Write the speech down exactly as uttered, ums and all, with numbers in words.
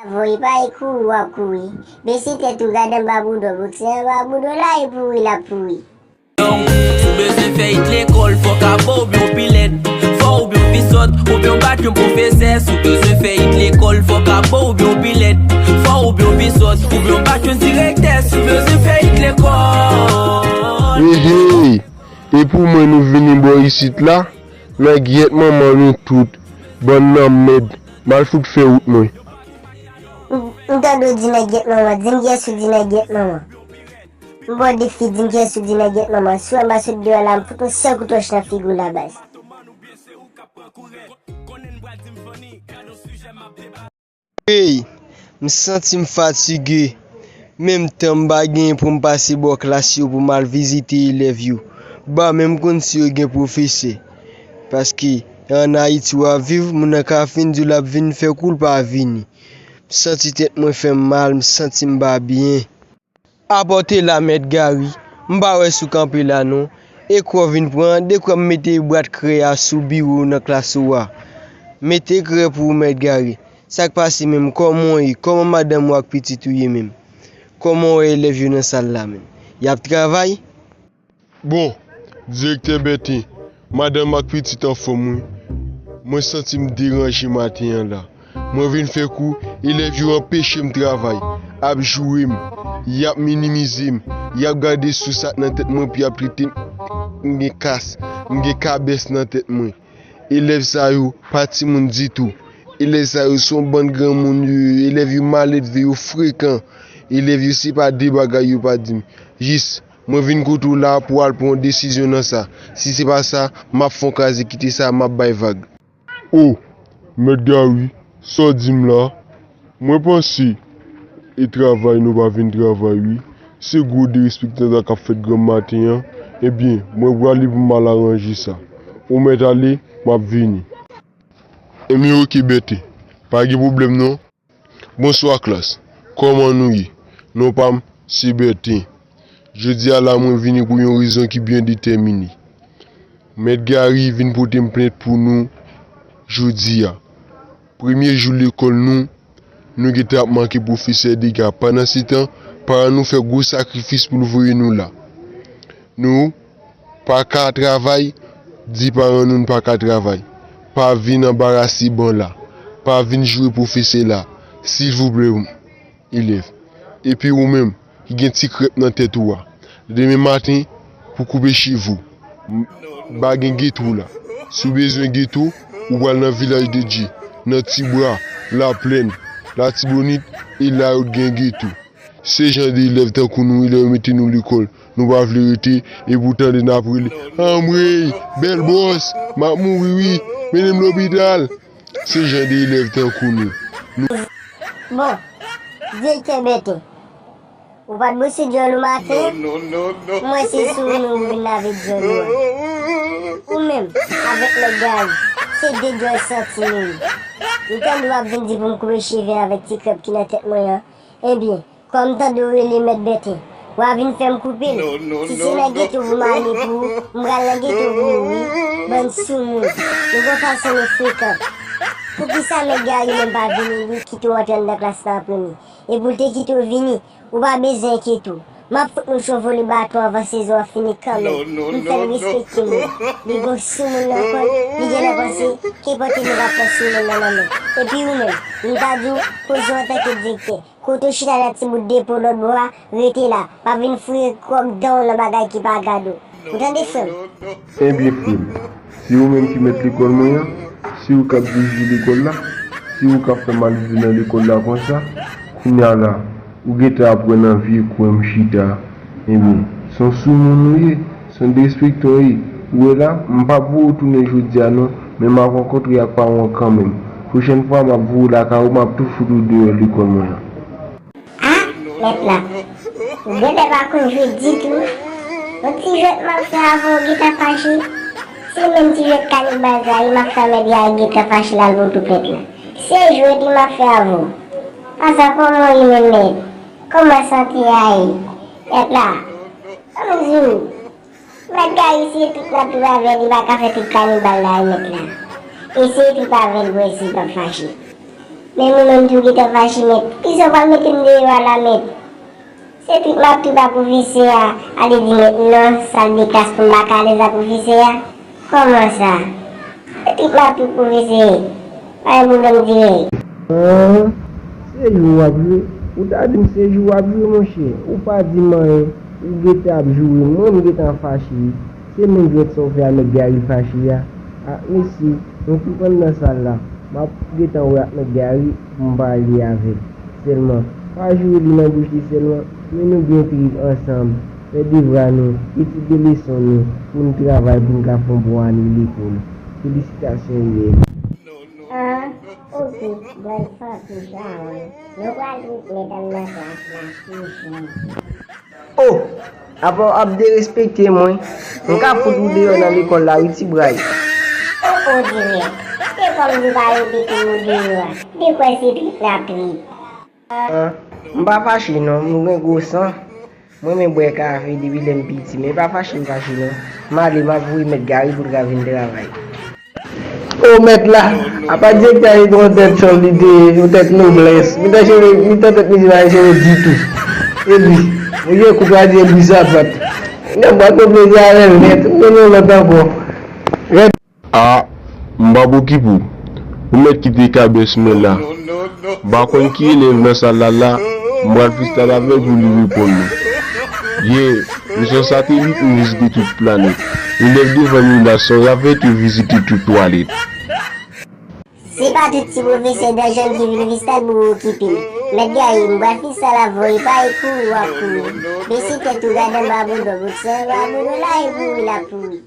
Voye pa e kouri w ap kouri. Bese tèt ou, gad anba boudon, bòksè anba boudon la e pouri l ap pouri. Si w bezwen fè it lekòl, fò w ka bon oubyen w pi lèd. Fò oubyen w pi sòt, oubyen w bat yon pwofesè. Si w bezwen fè it lekòl, fò w ka bon oubyen w pi lèd. Fò oubyen w pi sòt, oubyen w bat yon direktè. Si w bezwen fè it lekòl. Hey, hey. E pou mwen nou vini bò isit la, nan gyèt manman nou tout, bann nan mèd, m al fout fè wout mwen. M tande w di nan gyèt manman, di m kiyès ou di nan gyèt manman. M ba w defi, di m kiyès ou di nan gyèt manman. Si w wè m pa sot deyò la, m fout yon sèl kout wòch nan figi w la baz. Hey, m santi m fatige. Menm tan m pa genyen pou m pase bò klas yo pou m al vizite elèv yo. Ba menm konn si yo gen pwofesè. Paske an Ayiti w ap viv, moun nan ka fin di w l ap vin fè kou l pa vini. M santi tèt mwen fè m mal, m santi m pa byen. Apa w te la, Mèt Gari? M pa wè si w kanpe la non. E kwè w vin pran, dekwè m mete bwat krè a sou biwo w nan klas ou a. Mete krè pou ou, Mèt Gari. Sa k pase menm? Kòman w ye? Kòman madanm ou ak pitit ou ye menm? Kòman w wè elèv yo nan sal la menm? Y ap travay? Bon, direktè Bèten, madanm ak pitit anfòm wi. Mwen santi m deranje maten an la. Mwen vin fè kou, elèv yo anpeche m travay, ap joure m, y ap minimize m, y ap gade sou sa k nan tèt mwen pou y ap trete m. M gen kas, m gen kabès nan tèt mwen. Elèv sa yo pa timoun ditou. Elèv sa yo se yon bann granmoun yo ye, elèv yo maledve, yo frekan. Elèv yo se pa de bagay yo pa di m. Jis Mwen vin kote w la pou w al pran yon desizyon nan sa. Si se pa sa, m ap fè yon kraze kite sa, m ap bay vag. O, Mèt Gary, sa w di m la? Mwen panse e travay nou pa vin travay wi. Se gwo derespektan sa k ap fèt granm maten an. Ebyen, mwen prale pou m al aranje sa. Ou mèt ale, m ap vini. Ebyen oke Bèten, pa gen pwoblèm non. Bonswa klas, kòman nou ye? Non pa m se Bèten. Jodi a la mwen vini pou yon rezon ki byen detèmine. Mèt Gary vin pote m plent pou nou jodi a. Premye jou lekòl nou, nou gentan ap manke pwofesè dega. Pandansetan, paran nou fè gwo sakrifis pou l voye nou la. Nou pa ka travay, di paran nou n pa ka travay. Pa vin anbarase ban la. Pa vin joure pwofesè la. Silvouplè, elèv. Epi ou menm, ki gen ti krèp nan tèt ou a. Demen maten, pou koupe cheve w. M, pa gen geto la. Si w bezwen geto, ou pral nan Vilaj de Dye, nan Tibwa, Laplèn, Latibonit, e la yo t gen geto. Se jan de elèv tankou nou wi, lè yo mete nou lekòl, nou pa vle rete, epi w tande n ap rele, anmwey, bèl bòs, m ap mouri wi, mennen m lopital. Se jan de elèv tankou nou. Nou. Bon, direktè Bèten, ou pa t bwose dyòl ou maten an? M wè se sou nou ou vin lave dyòl ou a. Ou menm, avèk nèg Gary, se de dyòl santi nou ye. M tande w ap vin di pou m koupe cheve avèk ti krèp ki nan tèt mwen an. Ebyen, kòm m tande w rele mèt Bèten, w a vin fè m koupe l. Si se nan geto pou m ale pou ou, m pral nan geto pou ou wi. Bann soumoun, nou gon fason nou frekan. Poukisa mèt Gary menm pa vini, li kite w antre anndan klas la an premye? Epi w te kite w vini, ou pa bezwen enkyete w. M ap fout mouche w vole baton anvan sezon an fini kanmenm. M fè l respekte m wi. Li gon soumoun nan kò l, li genlè panse ke pòte nou pa pran soumoun nan nan men. Epi ou menm, m ta di w, poze w antanke direktè. Kote w chita nan ti bout depo lòt bò a, rete la. Pa vin foure kòk dan w nan bagay ki pa gade w. Ou tande frè m? Ebyen frè m, se ou menm ki mèt lekòl mwen an, se ou k ap dirije lekòl la, se ou k ap fè maleze nan lekòl la konsa, kounye a la, ou gentan ap wè nan vye kwen m chita, ebyen, se yon soumoun ou ye, se yon derespektan w ye. Ou wè la, m p ap voye w tounen jodi a non, men m ap rankontre ak paran w kanmenm. Pwochèn fwa, m ap voye w lakay ou, m ap tou fout ou deyò lekòl mwen an. A, mèt la, ou genlè pa konn jwe ditou. Yon ti jwèt m ap fè avè w gentan fache. Se menm ti jwèt kanibal sa wi m ap fè a mèt Gary gentan fache l al pote w plent la. Se jwèt wi m ap fè avè w. Ansanm kòman w ye menm mèt? Kòman sante a ye? Mèt la, ban m di w. Mèt Gary se tout n ap tout avè l, li pa ka fè tout kanibal la remèt la. Eseye tout avè l pou wè si l p ap fache. Men mwen menm tou gentan fache, mèt. Kisa w pral mete m deyò a la, mèt? Se trip m ap trip a pwofesè a, ale di mèt non, sal de klas pou m pa ka alèz a pwofesè a. Kòman sa? Se trip m ap trip pwofesè. Pa gen pwoblèm dirèk. An, se jou w ap jwe? Ou ta di m se jou w ap jwe, monchè. Ou pa di m anyen. Ou gentan ap joure m. Mwen, m gentan fache wi. Se menm jwèt sa w fè a mèt Gary fache a. A, mesye, mwen tou pran nan sal la. M ap gentan wè ak mèt Gary pou m pale avè l. Sèlman, pa joure li nan bouch li sèlman, men nou byen trip ansanm, fè devwa nou, etidye leson nou, pou n travay pou n ka fè yon bon ane lekòl. Felisitasyon, Yvette. An, oke, bòn fòs, Jean. Nou pral trip medam nan klas la, Jean. O, apa w ap derespekte mwen? M ka fout ou deyò nan lekòl la wi, ti bray. O, o, Dirièt, se kòmsi w pa repete mo deyò a. Dekwè se trip n ap trip. An, m pa fache non, m gen gwo san. Mwen renmen bwè kafe depi lè m piti, men pa fache m fache non. M ale, m ap voye mèt Gary pou l ka vin travay. O mèt la, apa direktè a te gen yon tèt chòv, li te yon tèt noblès. Mitan cheve, mitan tèt misye pa gen cheve ditou. Epi, ou gen koup a di epi sapat. Nèg m ap fè plezi avè l nèt, m gen yon lòt ankò. A, m p ap okipe w. Ou mèt kite kabès mwen la. M pa konn ki elèv nan sal la la, m pral freestyle avè l pou li reponn mwen. Yeah, m se yon satelit, m vizite tout planèt. Elèv devan m la, se yon ravèt, yo vizite tout twalèt. Se pa tout ti pwofesè Danjèl ki vin freestyle pou okipe l. Mèt Gary, m pral freestyle avè w, e pa e kouri w ap kouri. Bese tèt ou gade anba boudon, bout sèl anba boudon la, e kouri l ap kouri.